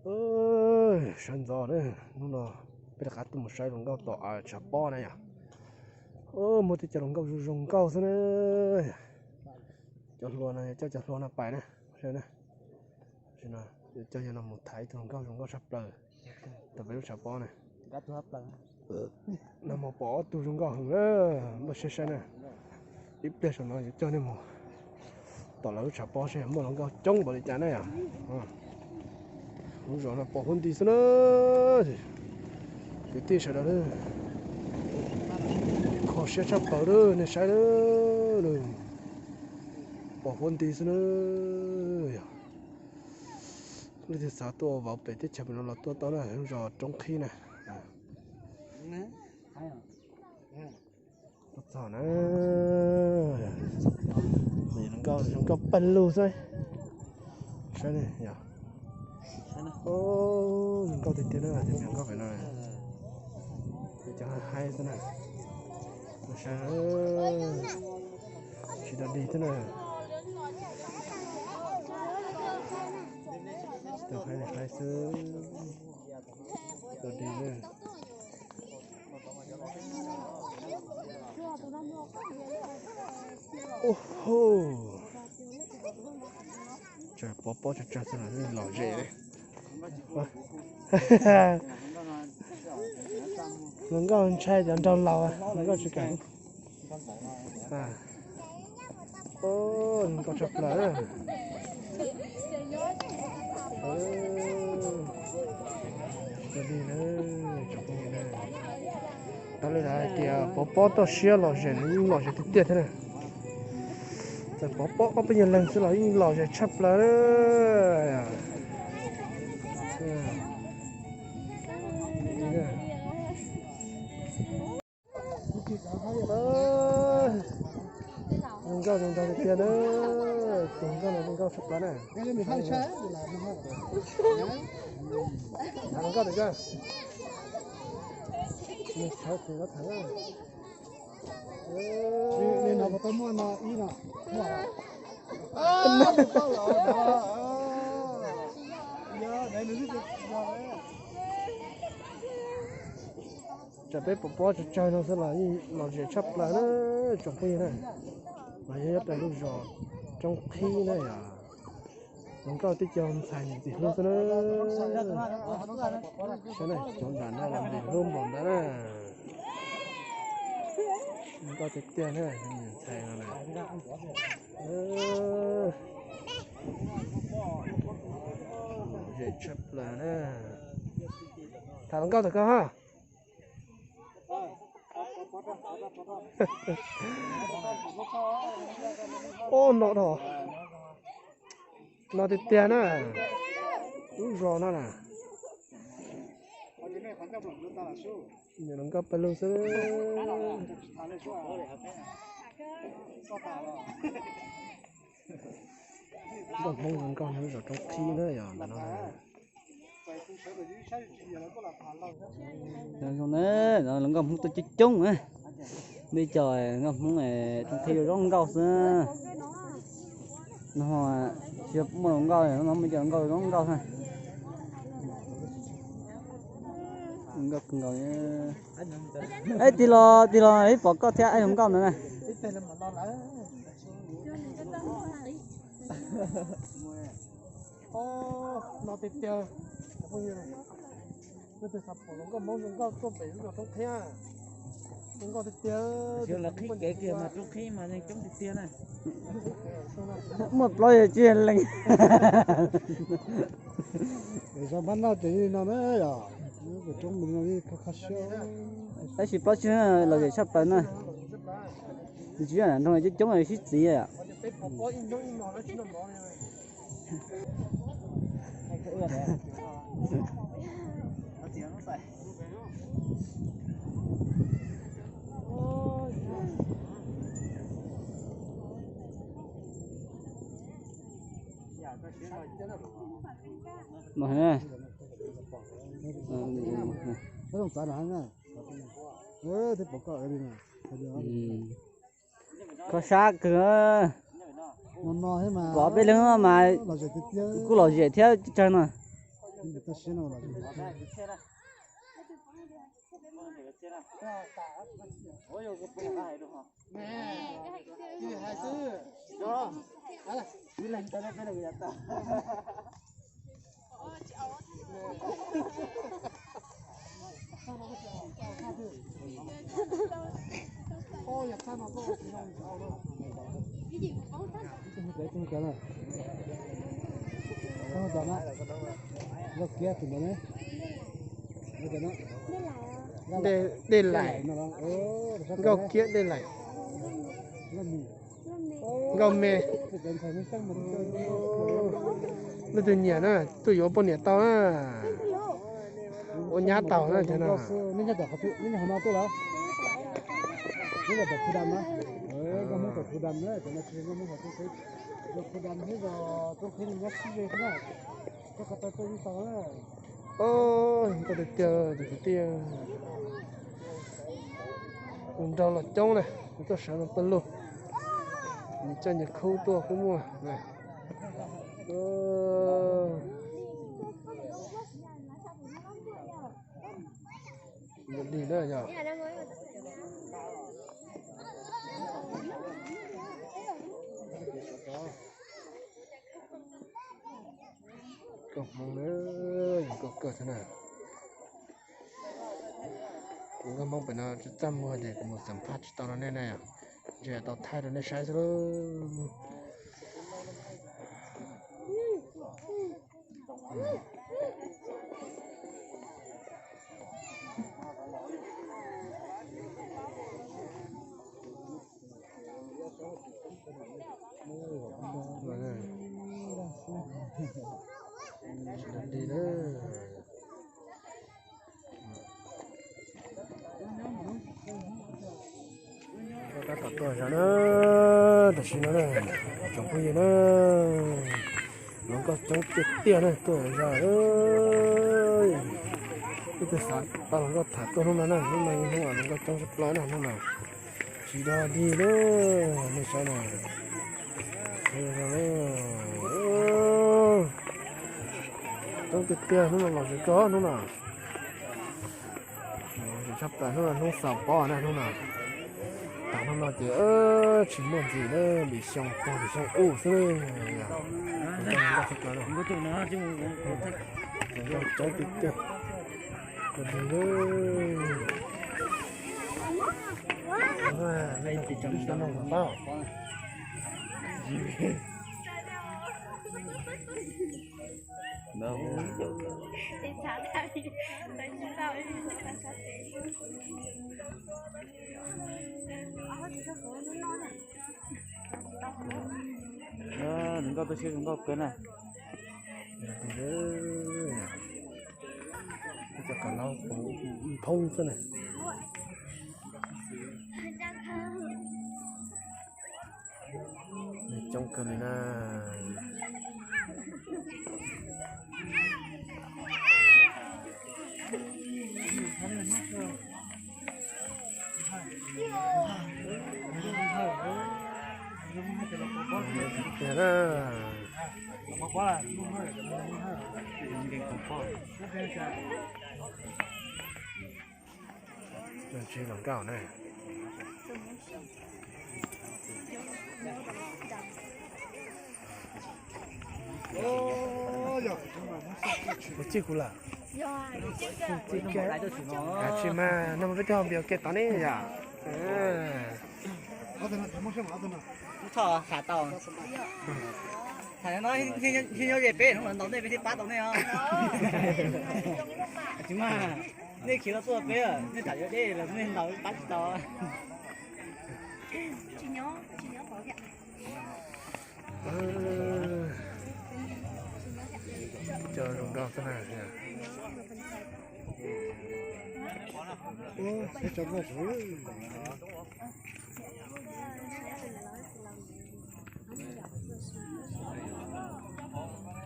Sawv ntxov na, hnub no peb rov qab tuaj mus saib hluas nkauj tom tshav pob na yom. Muaj tej cov hluas nkauj zoo zoo nkauj xwb na. Cov hluas no, coj cov hluas no pais na, saib na. Yuav coj yog no mus tham ib tug hluas nkauj zoo nkauj tshaj plaws rau peb lub tshav pob na. Nag hmo pom ob tug zoo nkauj heev na, npaj siab saib na. Ib pliag saum no yuav coj nej mus tom lawv lub tshav pob seb muaj hluas nkauj coob npaum li cas na yom. Lub zos no pos huab nti xwb na. Kwv tij sawv daws, kho siab tshaj plaws lawm, nej saib na. Pos huab nti xwb na. Yog leej twg xav tuaj vauv pem teb chaws pem no los tuaj tau na, lub zos Roob Qhib na. Tuaj txog na, zoo nkauj, zoo nkauj pawg lug xwb. Saib ne, zoo nkauj tiag tiag na, cov me hluas nkauj pem no. Cov haib xwb na. Saib, tsis tau dig thiab na. Cov haib haib xwb, tsis tau dig na. Ub, tsawg, pov pob tsawg tsawg xwb los yeej lom zem li. Hluas nkauj ntshai cov nraug laus, hluas nkauj tsis kam. Zoo nkauj tshaj plaws. Li na, tsoom phooj ywg na, tau li lawv hais tias pov pob toj siab lom zem, yeej lom zem tiag tiag thiab na. Txawm pov pob ob peb nyuag leeg xwb los yeej lom zem tshaj plaws na. Zoo nkauj zoo nraug tiag tiag na. Tus nkauj no zoo nkauj tshaj plaws na. Zoo nkauj tiag tiag. Tsam peb pov pob tsawg tsawg no xwb los yeej lom zem tshaj plaws na, tsoom phooj ywg na. Mas yog nyob rau lub zos Roob Qhib na yom. Zoo nkauj tib co ntxhais ntxim hlub xwb na. Saib na, cov nram no los ntxim hlub npaum ntawd na. Zoo nkauj tiag tiag na, ntxhais no na. Zem tshaj plaws na. Tham hluas nkauj tom koj ha. Ob no dhau. No tiag tiag na. Lub zos no na. Hluas nkauj pawg lug xwb. Nkauj Hmoob zoo nkauj nyob lub zos Roob Qhib na yom, ntawm no. Zoo na, nkauj Hmoob tuaj coob coob na. Peb cov nkauj Hmoob Roob Qhib zoo nkauj xwb. No tsis muaj hluas nkauj, no muaj cov nkauj zoo nkauj xwb. Nkauj kawg nkaus. Ib tig los tig los ib pom koj thiab ib hluas nkauj ntawd na. No tiag tiag, nej tus xav pom hluas nkauj Hmoob zoo nkauj tuaj pem lub zos Roob Qhib, zoo nkauj tiag tiag. Lawv qhib kev kiag mas Roob Qhib mas yeej coob tiag tiag na. Muaj plaub yog tsib leeg. Zos Npab Noj ces li no na yom, roob li no li kho kho siab. Tab sis plaub tsib leeg lom zem tshaj plaws na. Tsis yog nroog coob coob sib txiv. Kho siab kawg. Pom peb leeg mas kuj lom zem thiab tsawg no. Tab sis no los Dej laim, nkauj kiab dej laim, nkauj me. Leej twg nyiam na, tuaj yuav poj niam tau na, ua nyab tau na. Nej nyob tom qhov twg, nej nyob hauv no tuaj los? Nej nyob tom Phu Dam na, nkauj Hmoob tom Phu Dam na, cov no tsis yog nkauj Hmoob hauv Toob Qhib, yog Phu Dam thiab yog Toob Qhib nyob sib ze xwb na. Koj ko taw tuaj yeej tau na. Nkauj tiag tiag, tus kwv tij, tus nraug los coob na, tuaj sawv los pawg lug, nyias coj nyias khub tuaj kuj muaj na. Dig na yog. Nkauj Hmoob na, nkauj kawg thiab na. Kuv nkauj Hmoob pem no tsis txaj muag ces kuv mus xam phaj tsis tau rau nej na, ntshe tau thaij rau nej saib xwb lauj. Tsis tau dig na. Rov qab tom tuaj zog na, tam sim no na, tsoom phooj ywg na, hluas nkauj coob tiag tiag na tuaj zog. Ib tug xav tau hluas nkauj tham tuaj hnub no na, hnub no ib hnub hluas nkauj coob tshaj plaws na hnub no. Tsis tau dig na, nej saib na. Coob tiag tiag hnub no los tsis tau hnub no. Tshaj plaws hnub no hnub xaus pob na hnub no. Tam hnub no ces tsis muaj ntxiv na, lim xyoo pog lim xyoo ub xwb. Coob tiag tiag. Nkauj tuaj seb nkauj kawg na. Cov kab laub phoob xwb na. Coob kawg li na. Tiag na. Tsis los nkauj na. Ua txij kuv lawm. Tsis mas no peb coj npias ke tod ne yom. Thoj tham tau. Tham no thiaj nyob ze peb hnub no ntaus nej peb thiaj pab tau nej os. Tsis mas nej khiav los tuaj peb, nej tham yuav deb los nej ntaus pab tsis tau. Cov zoo nkauj xwb na.